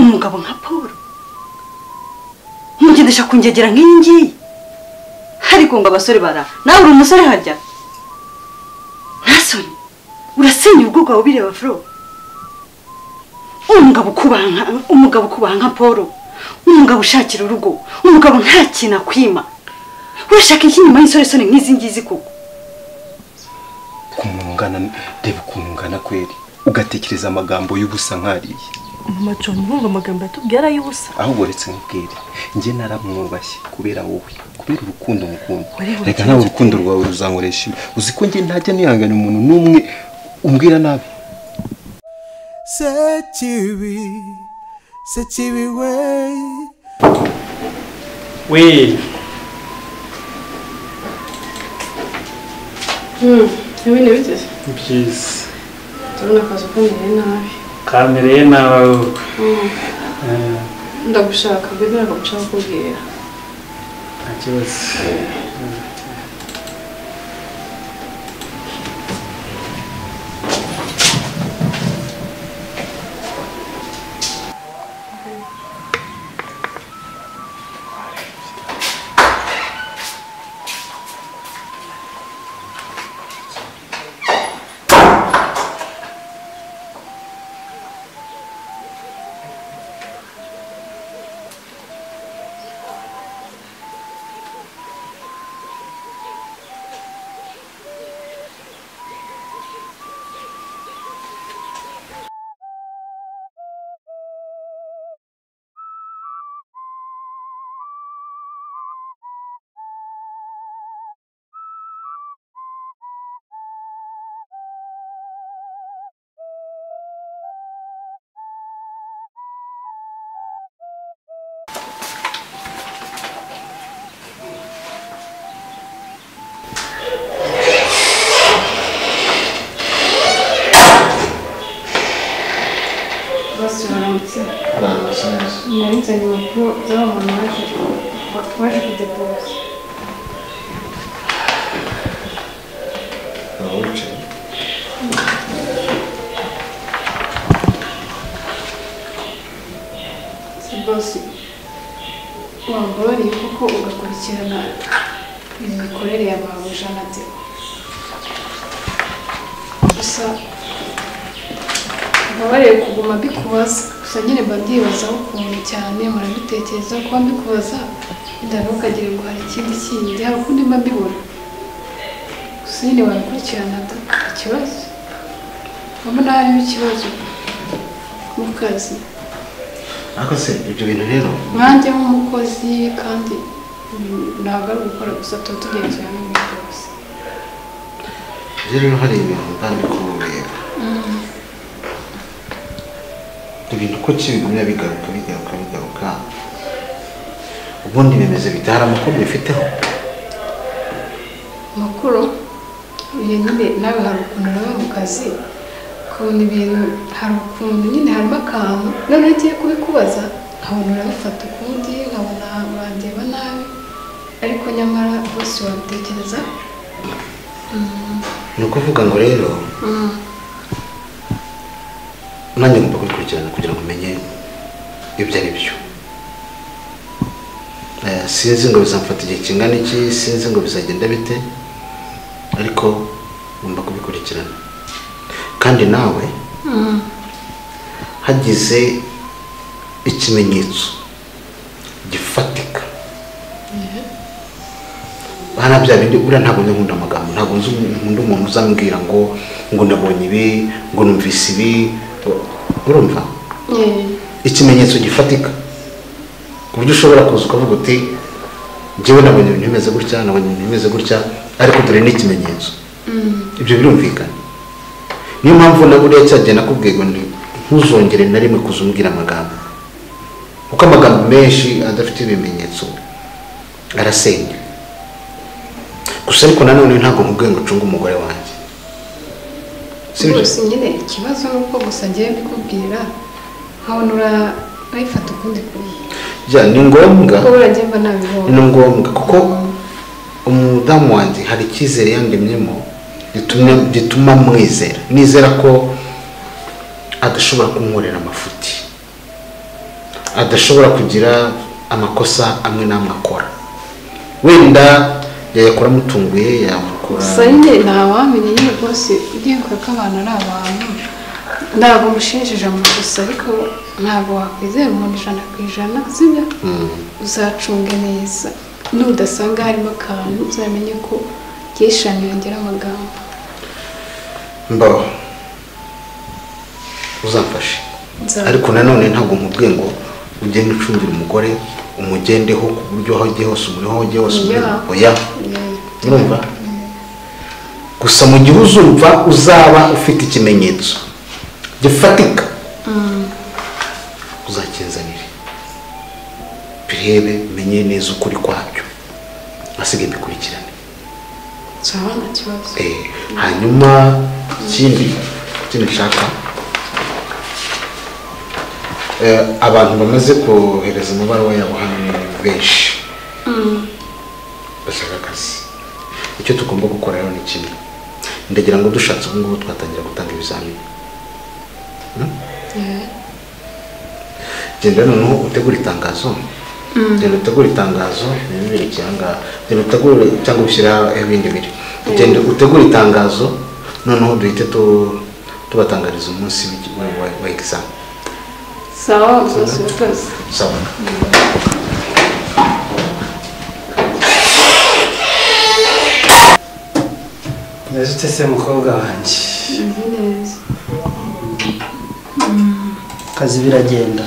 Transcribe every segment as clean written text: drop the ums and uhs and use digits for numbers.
Umugabo nka Paul mugendesha kungegera nk'iyi ngiyi. Ariko ngo abasore bara nawe uri umusore harya ntasoni urasenya urugo rwawe bireba Flo. Umugabo kubaha nka Paul, umugabo ushakira urugo, umugabo nta kintu akwima. Urashaka iki nyuma y'insoresore nk'izi ngizi koko? Kumungana reba ukuntu kweri ugatekereza amagambo y'ubusa nkariye. Mama John urumva amagambo yatubwira y'ubusa. Ahubwo uretse nkubwire njye naramwubashye kubera wowe, kubera urukundo mukunda. Reka nawe urukundo rwawe ruzankoresha. Uzi ko njye ntajya nihangana umuntu n'umwe umbwira nabi. Sekibi we. Oui. Ibintu bite? Byiza. Turabona akazi kamereye nabi. Kamereye nabi. Ndagushaka bebe ntabwo nshaka kukubwira. Nta kibazo. Nari impapuro z'abantu baje kudepoza. Bosi, wambabariye kuko ugakurikirana imikorere ya mabuja na Deo. Gusa mbabariye kuguma mbikubaza, gusa nyine mba ndibazaho ukuntu cyane murabitekereza kuba mbikubaza wenda ntukagire ngo hari ikindi kindi, hari ukundi mba mbibona. Gusa nyine wabikurikirana da, ikibazo mbona harimo ikibazo mu kazi. Ariko se ibyo bintu rero nkanjye nk'umukozi kandi ntabwo ari ugukora gusa, tuba tugenzura n'ibintu byose. Rero hari ibintu kandi kureba ibintu ko kibigumya bigaruka bigaruka bigaruka, ubundi bimeze bite? Hari amakuru bifiteho? Amakuru nyine nawe hari ukuntu uraba mu kazi ukabona ibintu, hari ukuntu nyine harimo akantu noneho ugiye kubikubaza nkabona urabifata ukundi, nkabona urandeba nabi, ariko nyamara bose wabitekereza. Ni ukuvuga ngo rero nanjye ngomba kubikurikirana kugira ngo umenye ibyo ari byo. Sinzi ngo bizamfata igihe kingana iki, sinzi ngo bizagenda bite, ariko ngomba kubikurikirana. Kandi nawe hagize ikimenyetso gifatika hana bya bindi buriya ntabwo nkunda amagambo, ntabwo nkunda umuntu uzambwira ngo ngo nabonye ibi, ngo numvise ibi, urumva? Ikimenyetso gifatika ku buryo ushobora kuza ukavuga uti njyewe nabonye ibintu bimeze gutya, nabonye ibintu bimeze gutya, ariko dore n'ikimenyetso. Ibyo birumvikana. Niyo mpamvu na buriya cyagiye nakubwiye ngo ntuzongere na rimwe kuzumbwira amagambo, kuko amagambo menshi adafite ibimenyetso arasenya. Gusa ariko nanone ntabwo nkubwiye ngo ucunge umugore wanjye. Rwose nyine ikibazo ni uko gusa ngiye mbikubwira nkabona urayifata ukundi kuntu. Ni ngombwa, kuko ni ngombwa kuko umudamu wanjye hari icyizere yandemyemo gituma mwizera, nizera ko adashobora kunkorera amafuti. adashobora kugira amakosa amwe n'amwe akora. Wenda yayakora mutunguye yakora. Gusa nyine ntawamenya nyine rwose ugiye ko abantu ari abantu. Ntabwo mushinjije amakosa ariko ntabwo wakwizera umuntu 100%, sibyo? Uzacunge neza. Nudasanga harimo akantu uzamenye ko yeshanye yongera amagambo. Mbo uzamfashe. Ariko nanone ntabwo nkubwiye ngo ugende ucungira umugore umugendeho ku buryo aho ugiye hose umuriho aho ugiye hose umuriho. Oya. Urumva? Gusa mu gihe uzumva uzaba ufite ikimenyetso gifatika uzakinzanire birebe menye neza ukuri kwabyo asigaye bikurikirane. Sawa nta kibazo. Hanyuma ikindi nshaka abantu bamaze kohereza amabaruwa yabo hano ni benshi bashaka akazi. Icyo tugomba gukora rero ni kimwe, ndagira ngo dushatse ubu ngubu twatangira gutanga ibizamini. Genda noneho utegure itangazo. Genda utegure itangazo bibiri cyangwa genda utegure cyangwa ushyira ibindi biri. Genda utegure itangazo noneho duhite tubatangariza umunsi wa exam. Sawa rwose rwose. Sawa. Neza se mukobwa wanjye? Neza. Kazi biragenda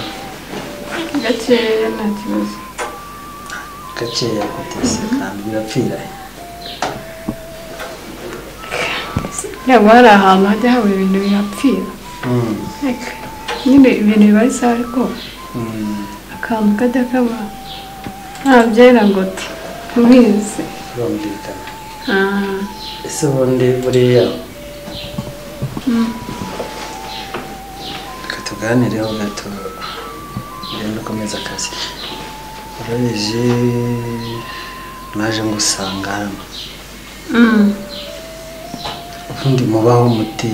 gakeya nta kibazo. Gakeya gutese kandi birapfira. Yaba hari ahantu hajya haba ibintu bihapfira. Nyine ibintu biba ari sawa ariko akantu kajya kaba ntabyera ngo tubizi. Birumvikana. Ese ubundi buriya reka tuganireho gato ngende ukomeza akazi. Urabizi naje ngusanga hano. Ubundi mubaho muti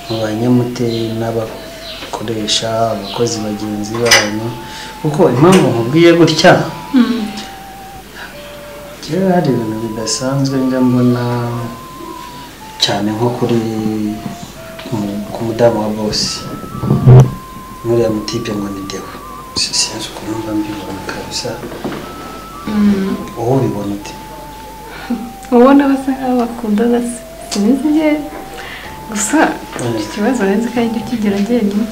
mubanye mute n'abakoresha abakozi bagenzi banyu, kuko impamvu nkubwiye gutya kera hari ibintu bidasanzwe njya mbona cyane nko kuri ku mudamu wa bosi nuriya mutipe ngo ni Deo. Sinzi ukuntu mba mbibona kabisa. Wowe ubibona ute? Ubona basa nkaho bakundana se sinzi njye gusa ikibazo nzi ko aricyo kigira njyenyine.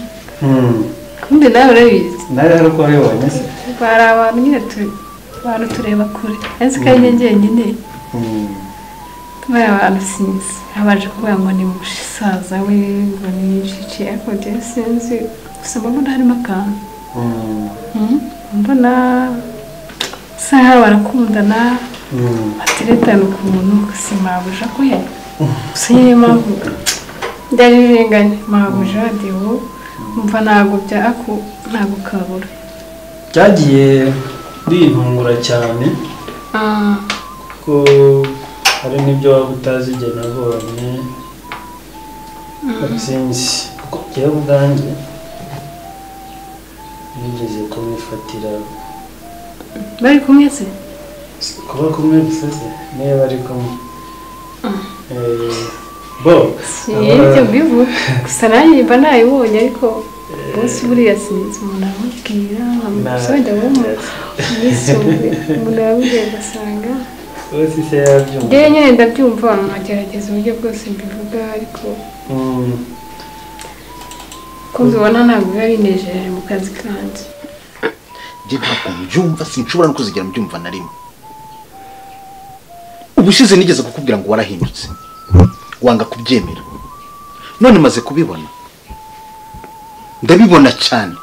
Kumbe nawe urabizi. Nawe hari uko wabibonye se? Hari abantu nyine abantu tureba kure nzi ko ari njyenyine. Bari abantu sinzi abaje kuvuga ngo ni musaza we ngo ni cici ariko njye sinzi gusa mbona harimo akantu. Mbona sa nkaho barakundana bateretana ukuntu gusa mabuja ko he gusa nyine mpamvu ndarirenganya mabuja Deo umva ntabwo byaku ntabwo kabura. Byagiye bintungura cyane kuko hari n'ibyo waba utazi igihe nabonye sinzi kuko njyewe ubwanjye nigeze kubifatira. Bari kumwe se? Kuba kumwe gusa se niba bari kumwe bo ibyo mbivuga gusa nanjye mba nayibonye ariko bose buriya sinzi umuntu aramubwira wenda mwisumbuye umuntu aramubwira ugasanga bose se yabyumva. Njyewe nyine ndabyumva nkagerageza uburyo bwose mbivuga ariko ko mbibona ntabwo biba binejeje mu kazi kanjye. Njye ntabwo mbyumva sinshobora no kuzigera mbyumva na rimwe. Ubushize nigeze kukubwira ngo warahindutse wanga kubyemera, none maze kubibona ndabibona cyane.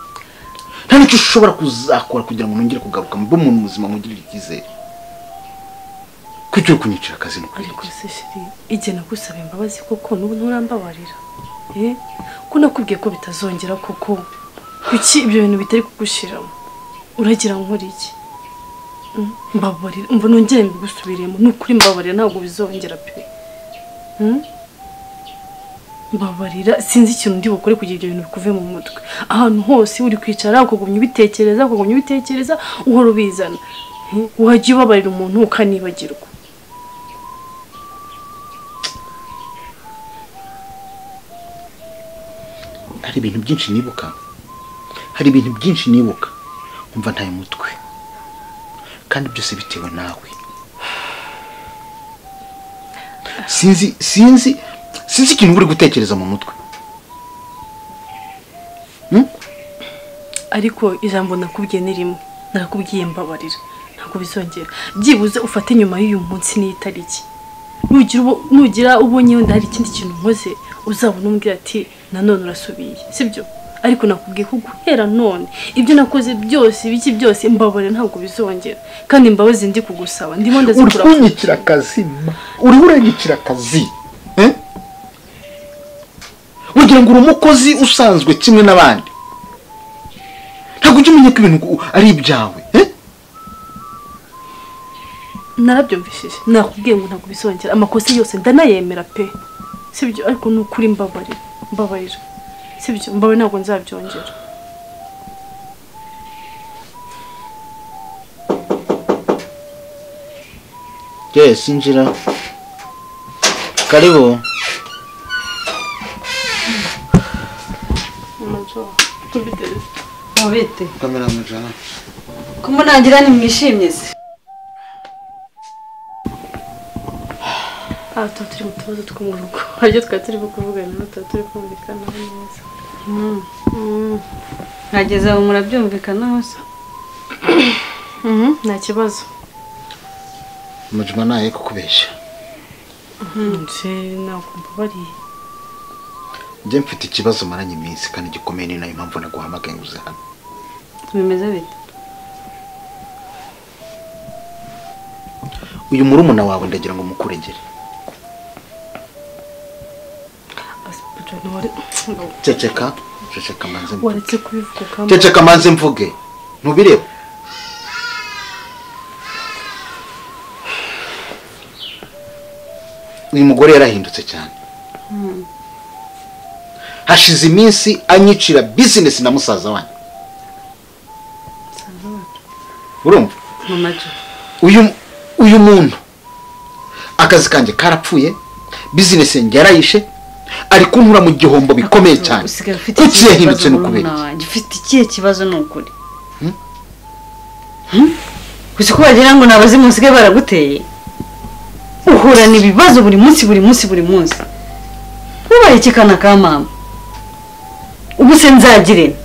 Nta n'icyo ushobora kuzakora kugira ngo nongere kugaruka mbe umuntu muzima nkugirire icyizere. Kuki uri kunyicira akazi no Ariko se shiri igihe nagusaba imbabazi koko n'ubu nturambabarira? Ko nakubwiye ko bitazongera koko, kuki ibyo bintu bitari kugushiramo? Uragira nkora iki? Mbabarira umva nongere mbigusubiremo ni ukuri mbabarira ntabwo bizongera pe. Mbabarira, sinzi ikintu ndi bukore kugira ibyo bintu bikuve mu mutwe. Ahantu hose uri kwicara ukagumya ubitekereza, uhora ubizana. Wajya ubabarira umuntu ukanibagirwa. Hari ibintu byinshi nibuka. Hari ibintu byinshi nibuka. Umva ntaye mutwe. Kandi byose bitewe nawe. Sinzi ikintu uri gutekereza mu mutwe. Ariko ijambo nakubwiye ni rimwe. Narakubwiye mbabarira. Ntabwo bizongera. Byibuze ufate nyuma y'uyu munsi n'itariki. Nugira ubonye wenda hari ikindi kintu nkoze, uzabona umbwira ati nanone urasubiye. Sibyo? Ariko nakubwiye ko guhera none ibyo nakoze byose ibiki byose mbabarira ntabwo bizongera. Kandi imbabazi ndi kugusaba. Ndimo ndazikura. Uri akazi. Uri uranyikira akazi. Ugira ngo uri umukozi usanzwe kimwe n'abandi. Ntabwo ujya umenya ko ibintu ari ibyawe. Narabyumvishije. Nakubwiye ngo ntabwo bizongera. Amakosa yose ndanayemera pe. Sibyo? Ariko ni ukuri mbabarira. Mbabarira. Sibyo? Mbabarira ntabwo nzabyongera. Yes, injira. Karibu. Mubite. Kamera mujana. Kumunangira ni mwishimye se. Tuba turi mu tubazo two mu rugo. Haryo twari turi kuvugana, tuba turi kumvikana neza. Nageze aho murabyumvikana hose. Nta kibazo. Mujma naye kukubesha. Nje nakumbabariye. Nje mfite ikibazo maranye iminsi kandi gikomeye, ni nayo impamvu naguhamagaye ngo uze hano. Bimeze bite? Uyu murumuna wawe ndagira ngo mukuregere. Ceceka, ceceka manze mvuge. Waretse kubivuga kama. Ceceka manze mvuge. Ntubireba. Uyu mugore yarahindutse cyane. Hashize iminsi anyicira business na musaza wanjye. Urumva? Uyu muntu akazi kanjye karapfuye, business yanjye yarayishe, ari kunkura mu gihombo bikomeye cyane. Kuki yahindutse no kubera iki? Ufite ikihe kibazo ni ukuri? Kuki ko wagira ngo nabazimu usigaye baraguteye? Uhura n'ibibazo buri munsi buri munsi buri munsi. Ubaye iki kana ka mama? Ubu se nzagire.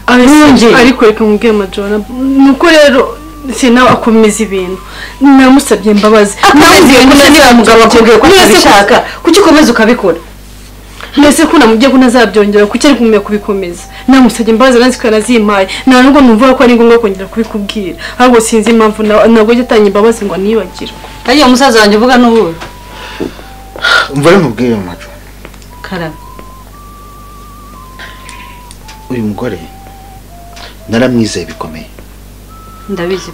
Ariko reka mubwire Majora, nuko rero sinawe akomeza ibintu. Namusabye imbabazi. Akomeza ibintu niba mugabo akubwiye ko atabishaka, kuki ukomeza ukabikora? Mbese ko namubwiye ko ntazabyongera, kuki ari kumenya kubikomeza? Namusabye imbabazi nanzi ko yarazimpaye. Nta nubwo numva ko ari ngombwa kongera kubikubwira. Ahubwo sinzi impamvu ntabwo ajya atanga imbabazi ngo anibagirwe. Ariya musaza wanjye uvuga n'ubu. Umva rero mubwire Majora. Karame. Uyu mugore naramwizeye bikomeye. Ndabizi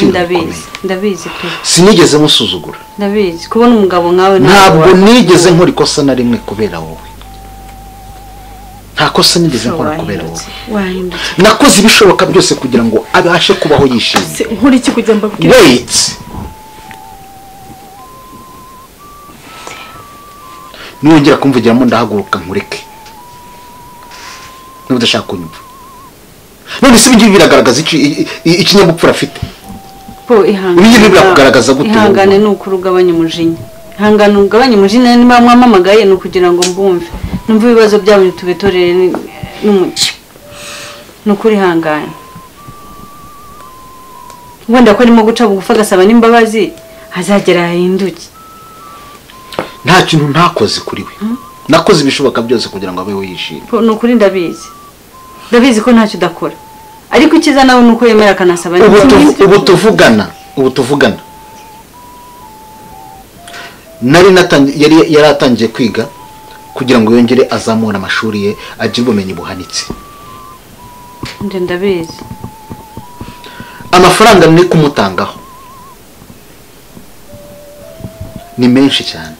ndabizi ndabizi pe. Sinigeze musuzugura. Ndabizi kubona umugabo nkawe ntabwo nigeze nkora ikosa na rimwe kubera wowe. Nta kosa nigeze nkora kubera wowe. Wahindutse. Nakoze ibishoboka byose kugira ngo abashe kubaho yishimye. Nkora iki kugira mbabwire? Wait. Nongera kumvugiramo ndahaguruka nkureke. Niba udashaka kunyumva. None se ibingibi biragaragaza ikinyabupfura afite? Po ihangane. Ibingibi birakugaragaza gute? Ihangane ni ukuri ugabanya umujinya. Ihangane ugabanya umujinya, niba mwamamagaye ni ukugira ngo mbumve. Numve ibibazo byabo tubitorere n'umuco. Ni ukuri ihangane. Wenda ko arimo guca bugufi agasaba n'imbabazi, azagera ahinduke. Nta kintu ntakoze kuri we. Nakoze ibishoboka byose kugira ngo abeho yishimye. Ni ukuri ndabizi. Ndabizi ko ntacyo udakora. Ariko ikiza nawe nuko yemera akanasaba. Ubu tuvugana. Nari yaratangiye kwiga kugira ngo yongere azamure amashuri ye agire ubumenyi buhanitse. Ndabizi. Amafaranga ni kumutangaho ni menshi cyane.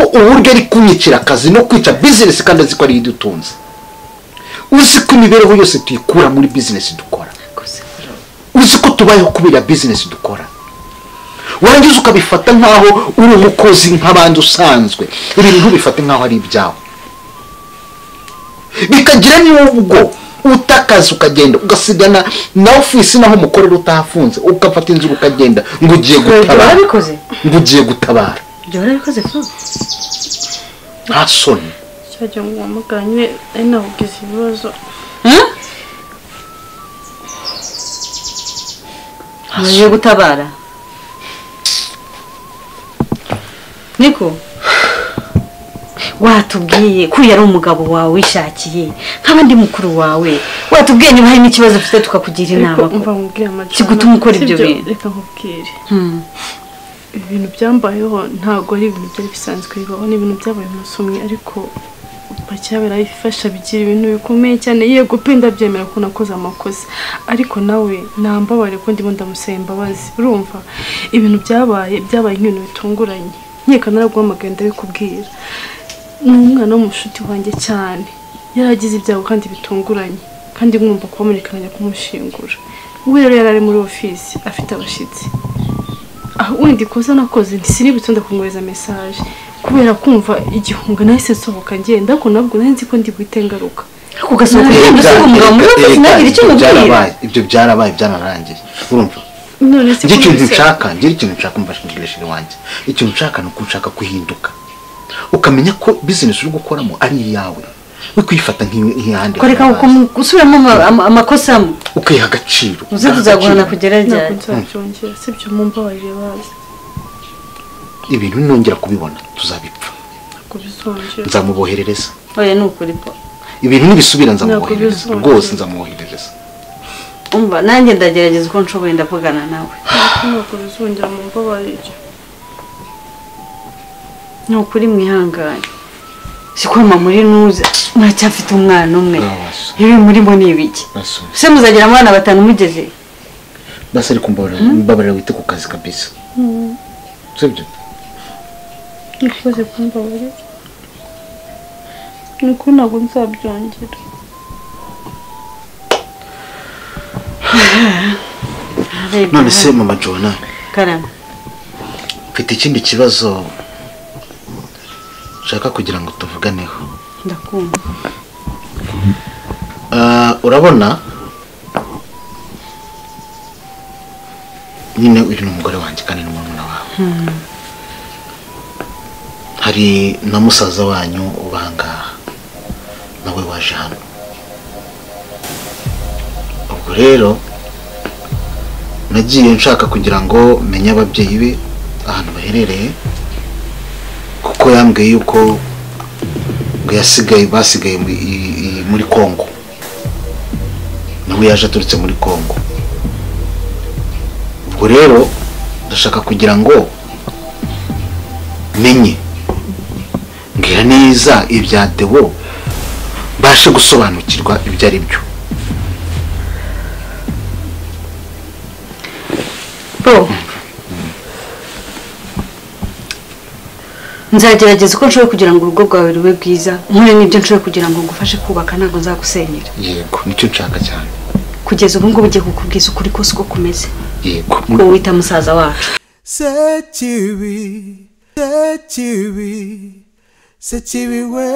uburyo ari kunyicira akazi no kwica business kandi azi ko ari idutunze. Uzi ko imibereho yose tuyikura muri business dukora. Uzi ko tubayeho kubera business dukora. Warangiza ukabifata nkaho uri umukozi nk'abandi usanzwe. Ibintu ntubifate nkaho ari ibyawe. Bikagira n'ubwo utakaza ukagenda ugasigana na office naho umukorera utahafunze ukafata inzu ukagenda ngo ugiye gutabara. Ngo ugiye gutabara. Ibyo warabikoze Flo? Nta soni. Cyajya ngo wamuganye ari nawe ugize ibibazo. Ugiye gutabara. Niko watubwiye ko yari umugabo wawe wishakiye nk'abandi mukuru wawe, watubwiye niba hari n'ikibazo ufite tukakugira inama kigutuma ukora ibyo bintu. Reka nkubwire, ibintu byambayeho ntabwo ari ibintu byari bisanzwe bibaho, ni ibintu byabaye umunsi umwe ariko bacyabera bifasha bigira ibintu bikomeye cyane. Yego pe ndabyemera ko nakoze amakosa, ariko nawe nambabare ko ndimo ndamusaba imbabazi. Urumva ibintu byabaye byabaye nk'ibintu bitunguranye, nkeka naraguhamagaye ndabikubwira. Ni umwana w'umushuti wanjye cyane, yaragize ibyago kandi bitunguranye, kandi nkumva kubamurika nkajya kumushingura. We rero yari ari muri office afite abashitsi, aho wenda ikosa nakoze ntisinibutse ndakumwohereza message kubera kumva igihunga nahise nsohoka ngenda, ariko nabwo nari nzi ko ndi buhite ngaruka. Ugasohoka ugenda usiga umugabo muri office ntagire icyo umubwira. Ibyo byarabaye byanarangiye. Urumva ikintu nshaka, ngira ikintu nshaka mfashe wanjye. Ikintu nshaka ni uko nshaka kuhinduka, ukamenya ko business uri gukoramo ari iyawe, we kuyifata nk'iyandi. Koreka gusubiramo amakosa ukiha agaciro. Uze tuzaguhana kugera ryari? Ntabwo sibyo, mumbabarire bazi. Ibintu nongera kubibona tuzabipfa. Nzamuboherereza. Oya ni ukuri po. Ibintu nibisubira nzamuboherereza rwose, nzamuboherereza. Umva nanjye ndagerageza uko nshoboye ndavugana nawe. Ntabwo bizongera, mumbabarire. Ni ukuri mwihangane. Siko mama muri nuza muracyafite umwana umwe. Ibi murimo ni ibiki? Se muzagira abana batanu mugeze? Basi ariko mbabarira wite ku kazi kabisa. Sibyo? Nikoze kumbabarira. Nuko ntabwo nzabyongera. None se mama Joanna, karame, mfite ikindi kibazo nshaka kugira ngo tuvuganeho. Ndakumva. Urabona nyine uri n'umugore wanjye kandi n'umwana wawe. Hari na musaza wanyu ubangaha nawe waje hano. Ubwo rero nagiye nshaka kugira ngo menye ababyeyi be ahantu baherereye, kuko yambwiye yuko ngo yasigaye basigaye muri Kongo, nawe yaje aturutse muri Kongo. Ubwo rero ndashaka kugira ngo menye mbwira neza ibya Deo, mbashe gusobanukirwa ibyo ari byo. Nzagerageza uko nshoboye kugira ngo urugo rwawe rube bwiza, nkore n'ibyo nshoboye kugira ngo ngufashe kubaka, ntabwo nzagusenyera. Yego, nicyo nshaka cyane. Kugeza ubu ngubu ugiye kukubwiza ukuri kose uko kumeze. Yego, ko wita musaza wacu. Sekibi, sekibi, sekibi we.